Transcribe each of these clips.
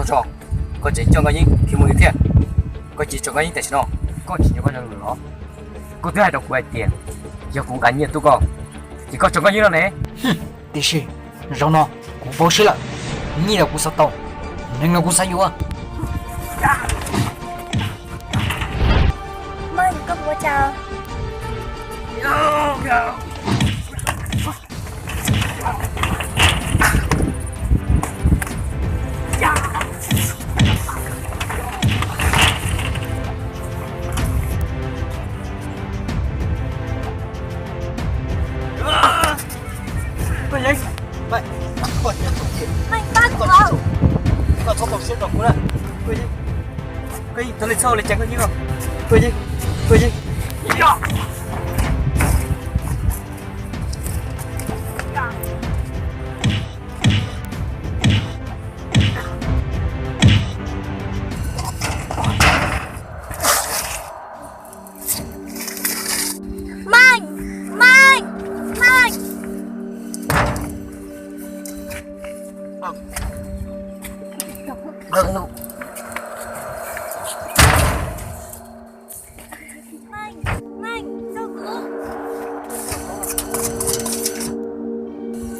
Tso, koj tseem coj Nkauj Yeeb khiav mus li thiab. Koj cia tso Nkauj Yeeb tam sim no. Koj tsis nco koj cov lus los? Koj twb hais rau kuv hais tias yog kuv nqa nyiaj tuaj koj, ces koj tso Nkauj Yeeb no ne. Tiam sis zaum no kuv paub siab lawm, nyiaj los kuv xav tau, neeg los kuv xav yuav. Meej, koj puas ua cas? Meej, pab kuv. Koj txhob txhawj siab rau kuv na. Koj yeej txhob li txhob li cas, koj yeej, koj yeej, koj yeej. Meej, Meej, Meej.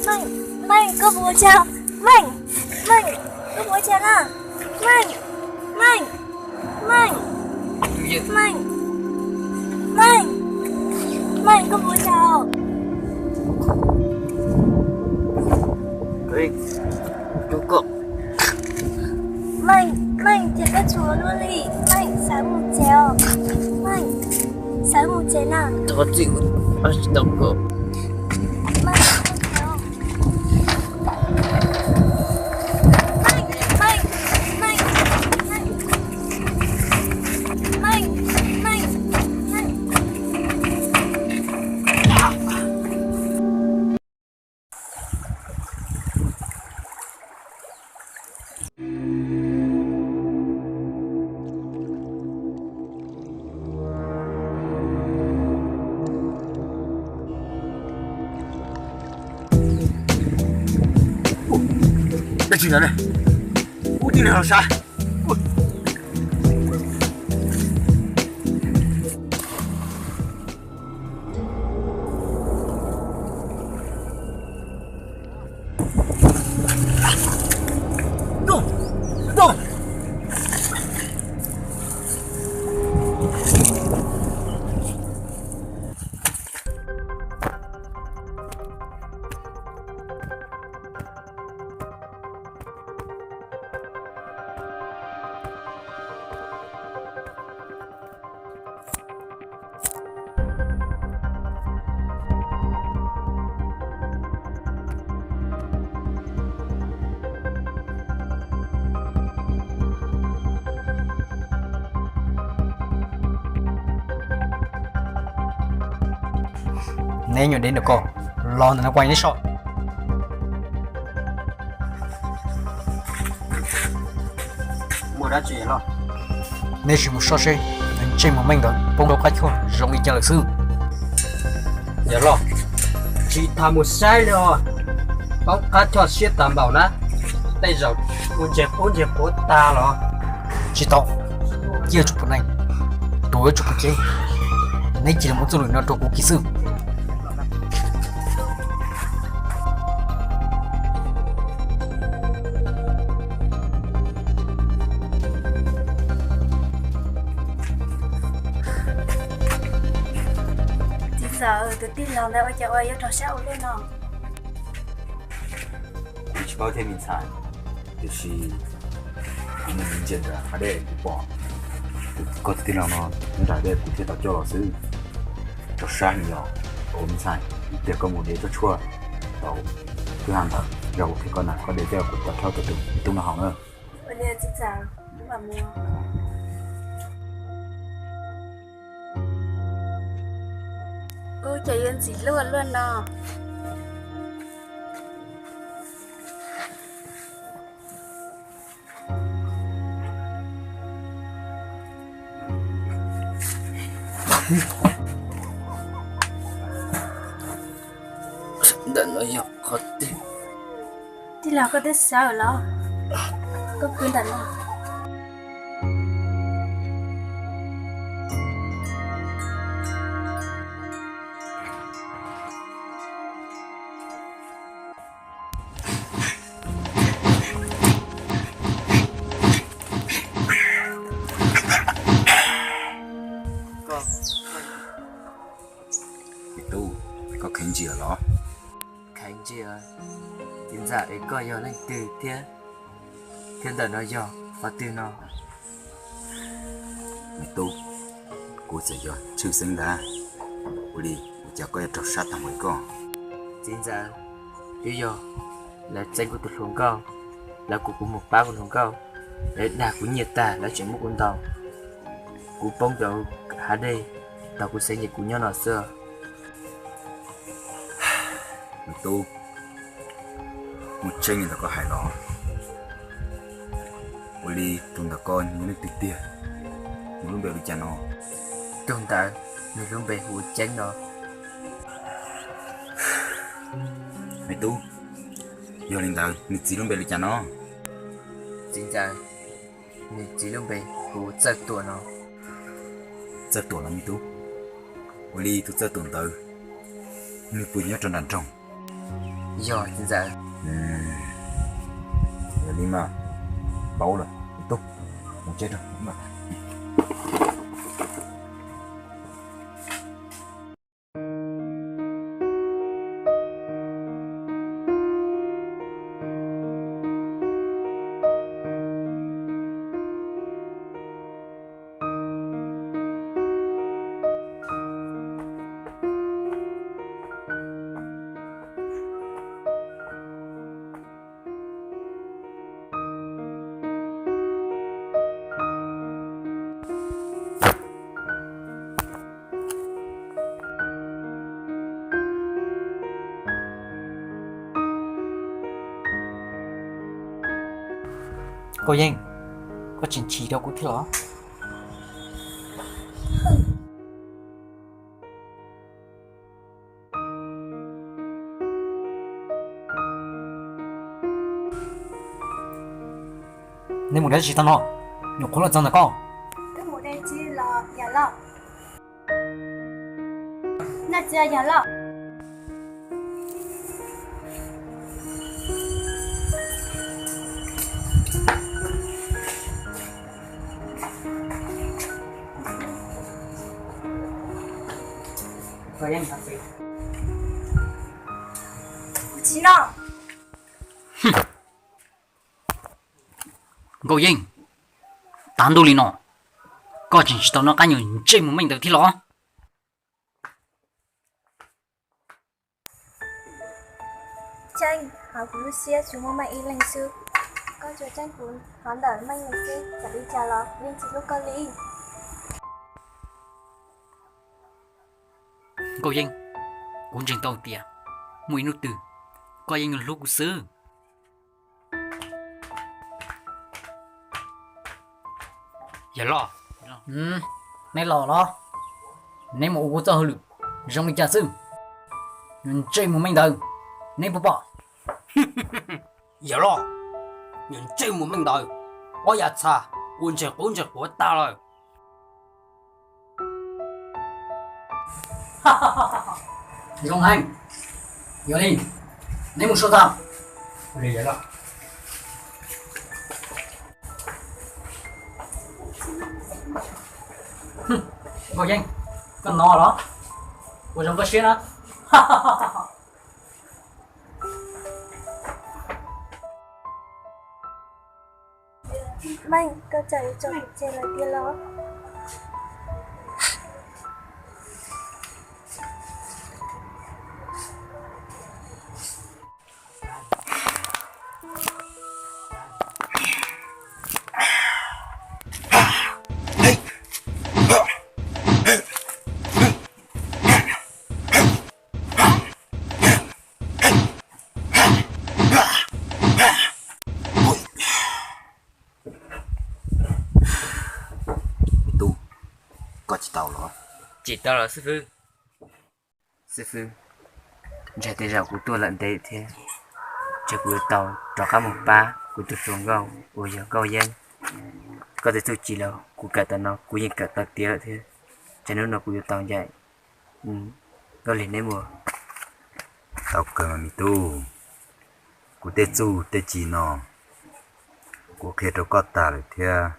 Meej, Meej, koj puas ua cas? Meej, Meej, koj puas ua cas na? Meej, Meej, Meej, Meej, Meej, Meej, koj puas ua cas? Meej, Meej, ces koj tsis ua luaj li. Meej, xav mus tsev os. Meej, xav mus tsev na. Thov txim, tsis tau koj. Meej, Meej, Meej, Meej. Dab tsi ntawd ne? Ub, tij laug los sav. Neb nyuam dev ntawm ko, los ntawm no kuv hais neb soj. Muaj dab tsi los? Neb sim mus soj seb, ntsej muag Meej ntawd poob rau qab choj zoo li cas lawm xwb. Yawg loj, tsis tas mus saib li os. Poob qab choj siab tas npaum na, tej zaum ua ntseg pub ntseg puav tag los. Tsis tau, ciaj yuav tsum pom neeg, tuag yuav tsum pom cev. Neb cia li mus txuj lwm no rau kuv kiag xwb. Txiv txawm, tus tij laug ntawd ua cas ua yuav rau siab ua luaj no? Kuv tsis paub thiab me ntxhais, tiam sis kuv mus ntsia nram hav dej kuv pom koj tus tij laug no nyob nram dej kuv thiaj tau coj los xwb. Rau siab heev yom, ua me ntxhais, tias koj mus de tsob tshuaj tau kwj ha ntawd, yog kuv qhia koj na, koj de coj kuv cov rhawb rau tus tub no haus na. Ua li txiv txawm, kuv mam mus. Ub, cas yuav ntxim hlub luaj no. Ntawm no yog qhov twg? Tij laug, koj twb sawv los? Koj pw ntawm no. Me tub, koj kheev ntsia los? Kheev ntsia. Txiv ntxawm, es koj yog leej twg thiab, thiab ntawm no yog qhov twg no? Me tub, kuv txawm yog Tshwj Xeeb ntag, ua li ua cas koj yuav raug sab tag npaum li koj? Txiv ntxawm, twb yog lawv txeeb kuv tus hluas nkauj, lawv kom kuv mus pab kuv hluas nkauj, lawv dag kuv nyiaj tag lawv tseem muab kuv ntaus, kuv poob rau hav dej, tau kuv xeeb ces kuv nyob no xwb. Me tub, muaj tseeb li ntawm koj hais los? Ua li tus ntawm koj nws yog leej twg tiag? Nws lub npe hu li cas no? Tus ntawd nws lub npe hu ua Ceeb no. Me tub, yog li ntawd nws txiv lub npe li cas no? Txiv ntxawm, nws txiv lub npe hu ua Txawj Tuam no. Txawj Tuam los me tub? Ua li tus Txawj Tuam ntawd nws puas nyob rau nram nroog? Yog txiv ntxawm. Yog li mas, paub lawm, me tub, mus tsev rau. Nkauj Yeej, koj tseem chim rau kuv thiab los? Neb mus dab tsi tag no? Nyuam qhuav los txog ntawm koj. Twb mus de txiv los yawm loj. Noj txiv yawg loj. Tsis noj. Nkauj Yeej, tav ntuj li no koj tseem tsis tau noj qab nyuag ntsej muag meej ntawd thiab los? Tseeb, hauv kuv lub siab tsuas muaj Meej ib leeg xwb. Koj tsuas tseeb kuv qhov ntawm Meej xwb, txawm li cas los yeej tsis hlub koj li. Nkauj Yeej, kuv ntseeg tau tias muaj ib hnub twg koj yeej yuav hlub kuv xwb. Yawg loj, neb los los, neb mus ua kuv txoj hauj lwm zoo li cas xwb? Ntsej muag meej ntawd, neb puas pom? Yawg loj, ntsej muag meej ntawd, ob yav txha ua ntsej qub ntsej quav tag lawm. Zoo heev. Yog li, neb mus sua tag. Nkauj Yeej, koj hnov los? Ua zoo koj siab na. Meej, koj txawm yuav tso kuv tseg lawm tiag los? Me tub, koj tsis tau los? Tsis tau los xib fwb. Xib fwb, ntshe tej zaum kuv tuaj lawm ntev thiab, ntshe kuv yuav tau rov qab mus pab Kuv tus hluas nkauj uas yog Nkauj Yeeb, koj tej txuj ci los kuv kawm tau no kuv yeej kawm tau tiav lawm thiab. Tsam hnub no kuv yuav tau ncaim Nkauj Lig neb mus. Tau kawg mas me tub, kuv tej txuj tej ci no kuv qhia rau koj tas lawm thiab.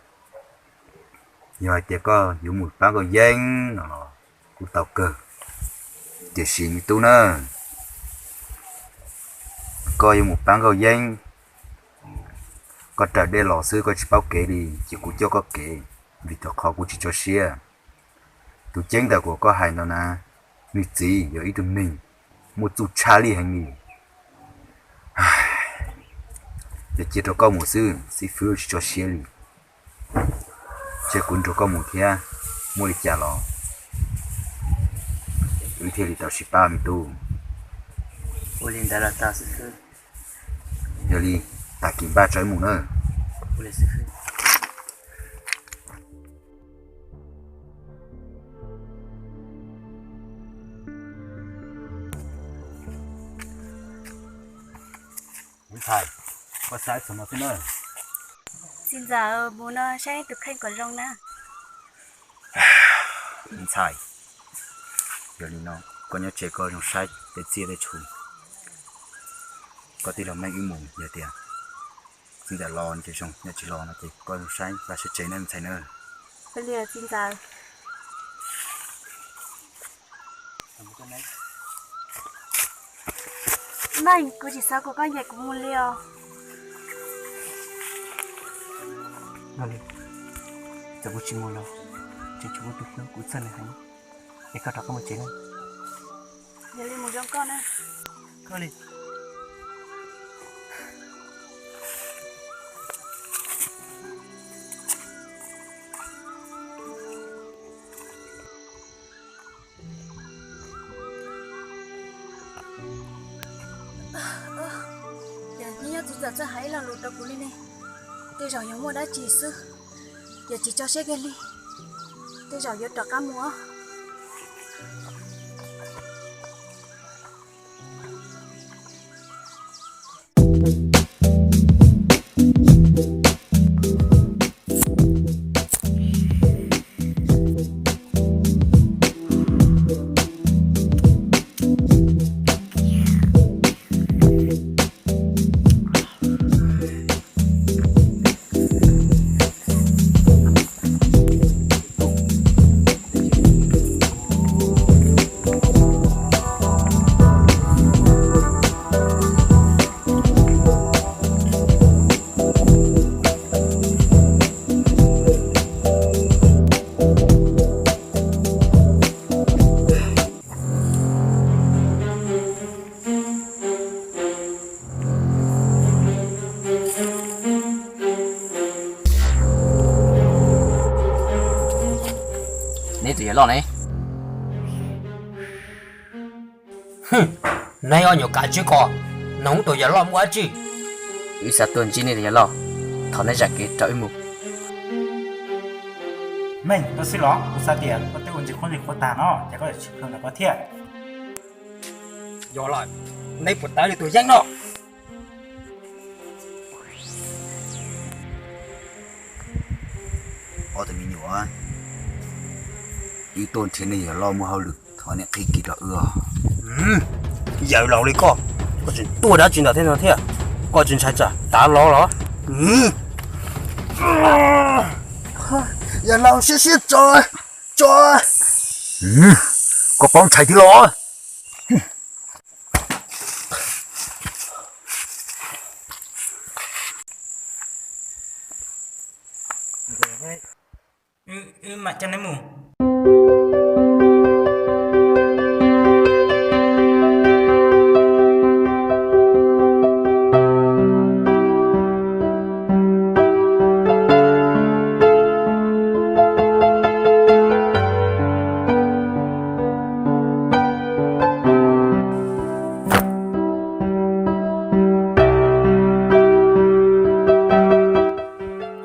Yog hais tias koj yuav mus pab Nkauj Yeeb no los kuv tau kawg. Tiam sis me tub na, koj yuav mus pab Nkauj Yeeb, koj raws dej los xwb koj tsis paub kev li ces kuv coj koj kev, vim rau qhov kuv tsis tso siab. Tus ceeb ntawm uas koj hais ntawd na, nws txiv yog ib tug neeg muaj txuj tshaj lij heev li. Yog cia rau koj mus xwb xib fwb tsis tso siab li. Ces kuv nrog koj mus thiab, muaj li cas los wb thiaj li tau sib pab me tub. Ua li ntawd los tau xib fwb. Yog li, tag kis npaj tso wb mus na. Ua li xib fwb. Ntxhais, koj saib txog no xwb na. Txiv ntxawm, mus no saib tus kheej kom zoo na. Ntxhais, yog li no koj nyob tsev koj zoo saib tej tsiaj tej txhu, koj tij laug Meej wb mus. Yog tias txiv ntxawm los ces zoo, yog tsis los no ces koj zoo saib vaj saib tsev na ntxhais na. Txiv ntxawm, Meej, kuv tsis xav kom koj ncaim kuv mus li os. Txawm kuv tsis mus los tseem tshuav kuv tus hlub, kuv txhawj nws heev, es koj rov qab mus tsev na. Yog li mus zoo koj na. Yog nyob nyob txiv ntxawm txawj hais ib lo lus rau kuv li ne, tej zaum yog muaj dab tsi xwb, yog tsis tso siab kiag li, tej zaum yuav rov qab mus. Neb tus yawg loj ne? Neb ob nyuag kav tswv ko, neb tus yawg loj muaj dab tsi? Wb xav tuaj ntsib nej tus yawg loj, thov neb zam kev rau wb mus. Meej, koj xwb los? Kuv xav tias koj twb ua ntsis qhuav ntsis qhuav tag no ces koj yuav tsis plhws ntawm koj thiab. Yog lawm, neb puas tawv li tus yeeb no? Ob tug me nyuam, wb tuaj nrhiav nej yawg loj muaj hauj lwm, thov nej qhib kis rau wb. Yawm laus li koj, koj tseem tuaj dab tsi ntawm thiab no thiab? Koj tsis ntshai tsam tav los los? Yawm laus siab siab tso, tso. Koj paub ntshai thiab los? Wb mam coj neb mus.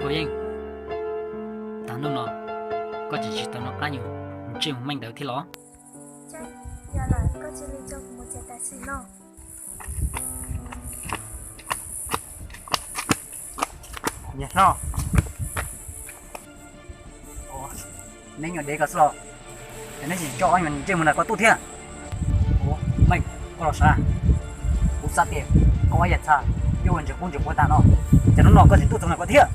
Nkauj Yeeb, tag ntuj no koj tseem tsis tau noj qab yuav ntsej muag meej ntawd thiab los? Yog lawm, koj cia li coj kuv mus tsev tam sim no. Niam hlob, neb nyuam dev ko xwb los, ces neb tsis coj ob nyuag ntsej muag ntawm ko tuaj thiab? Ua, Meej, koj los sav, kuv xav tias koj ob yam txha yuav ua ntsis qub ntsis qhuav tag no, ces hnub no koj tseem tuaj txog ntawm ko thiab.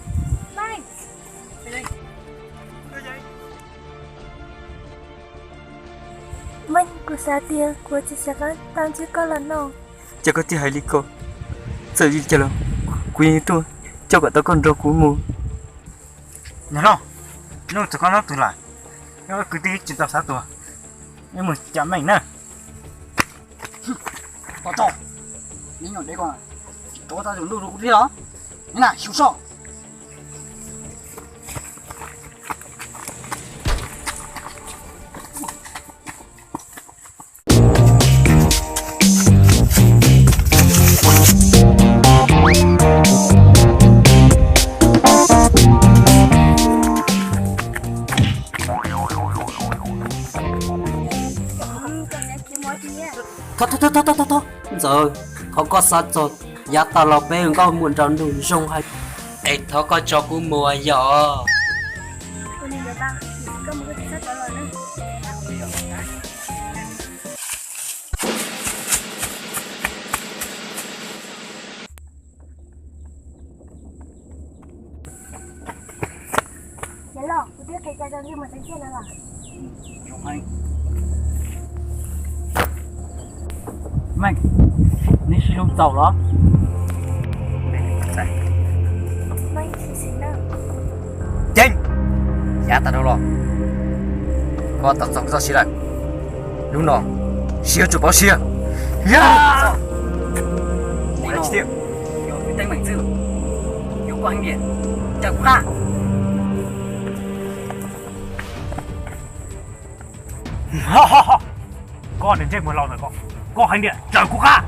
Meej, kuv xav tias kuv tsis xav tau ntsib koj lawm no. Ces koj thiaj hais li ko. Txawm li cas los kuv yeej tuaj coj kom tau koj nrog kuv mus. Niam hlob, neb txog koj nyob twg lawm? Neb kwv tij tsis tau xav tuag, neb mus cam Meej na. Pov tso, neb nyuam dev ko, tsis rov tau tus ntuj rau kuv thiab los? Neb na, xyu soj. Thov, thov, thov, thov, thov, Ntxawm, thov koj xav txog yav tas los peb nkauj muam nraug nraug zoo hais, es thov koj tso kuv mus yom. Yog los, kuv twb qhia cov zoo li mus tsev thiaj no los. Meej, neb sib hlub txaus los? Ceeb, yav tas dhau los koj tau txog kuv txoj siab lawm. Hnub no siab tsuas pauv siab. Yog, yog koj heev tiag, cia kuv qab. Koj niag ntsej muag laus ntawm ko, koj heev tiag, raws kuv qab.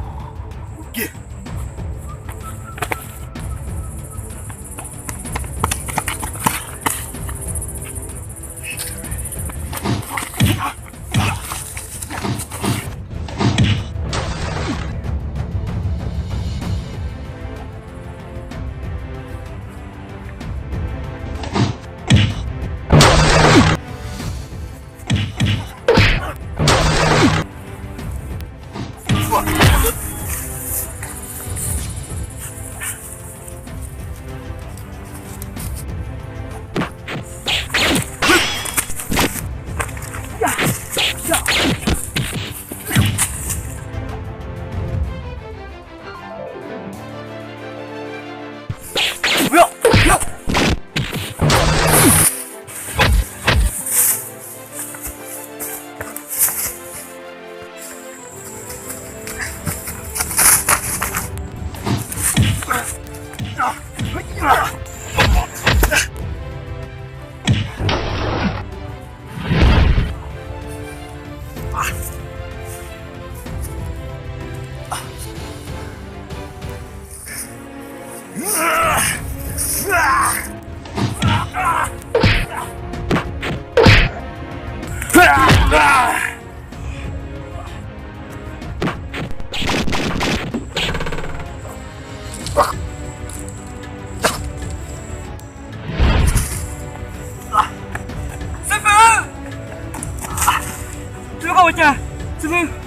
Xib Fwb! Xib Fwb, koj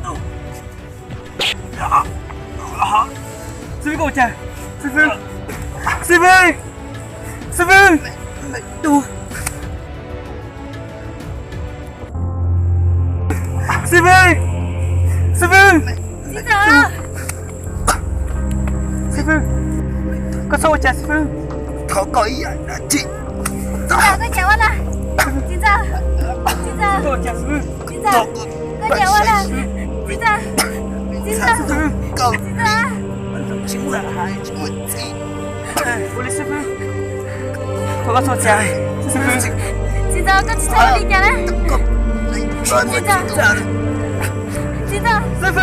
ua cas? Xib Fwb! Xib Fwb, koj ua cas? Xib Fwb! Xib Fwb! Xib Fwb! Xib Fwb! Xib Fwb! Xib Fwb! Koj txhob ua cas Xib Fwb. Thov koj ib yam dab tsi. Txiv ntxawm, koj cas ua na? Txiv ntxawm, txiv ntxawm, txiv ntxawm, koj cas ua na? Txiv ntxawm, txiv ntxawm, txiv ntxawm. Ua li Xib Fwb, thov koj txhob ua cas Xib Fwb. Txiv ntxawm, koj tsis txhob ua li cas na. Txiv ntxawm, txiv ntxawm, Xib Fwb.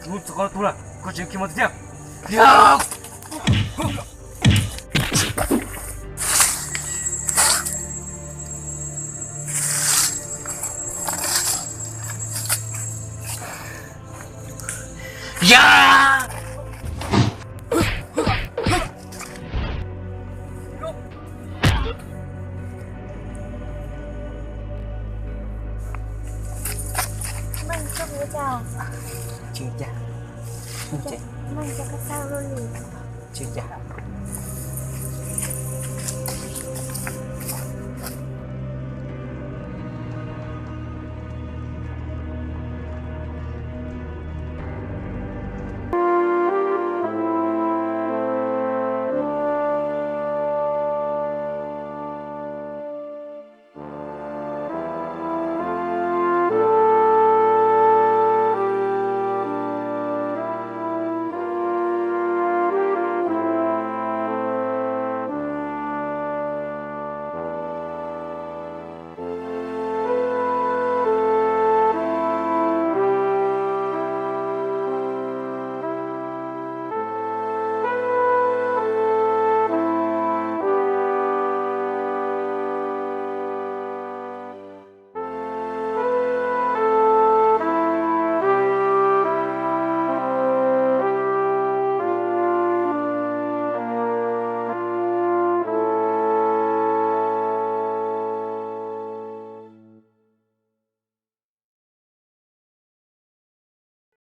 Hnub txog koj tub lawm, koj tseem khiav mus tiag. Yog! Cas, tsis cas.